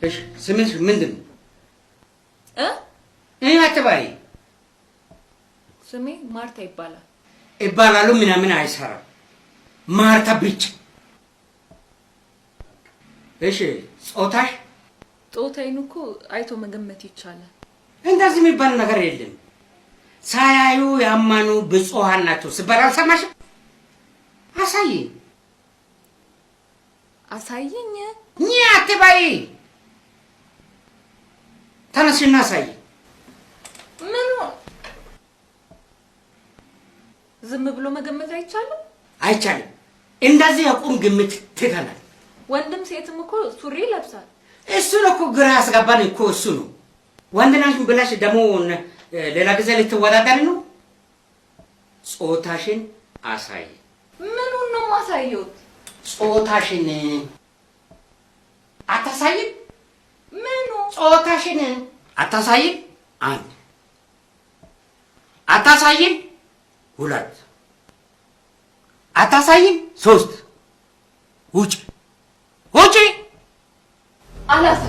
እሺ ስምሽ ምንድን ነው? እ እኔ አትበይ። ስሜ ማርታ ይባላል። ይባላሉ ምናምን አይሰራም። ማርታ ብቻ። እሺ ጾታሽ? ጾታዬን እኮ አይቶ መገመት ይቻላል። እንደዚህ የሚባል ነገር የለም። ሳያዩ ያመኑ ብፁዓን ናቸው ሲባል አልሰማሽም? አሳይኝ። አሳይኝ። እኛ አትበይ። ተነሽና አሳይ። ምኑ ዝም ብሎ መገመት አይቻልም? አይቻልም። እንደዚህ የቁም ግምት ትተናል። ወንድም ሴትም እኮ ሱሪ ይለብሳል። እሱ ነው እኮ ግራ ያስገባን እኮ እሱ ነው። ወንድ ነሽ ብለሽ ደግሞ ሌላ ጊዜ ልትወዳደሪ ነው። ጾታሽን አሳይ። ምኑን ነው የማሳየው? ጾታሽን አታሳይም? ምኑ? ጾታሽን አታሳይም? አንድ። አታሳይም? ሁለት። አታሳይም? ሶስት። ውጭ ውጭ። አላሳይም።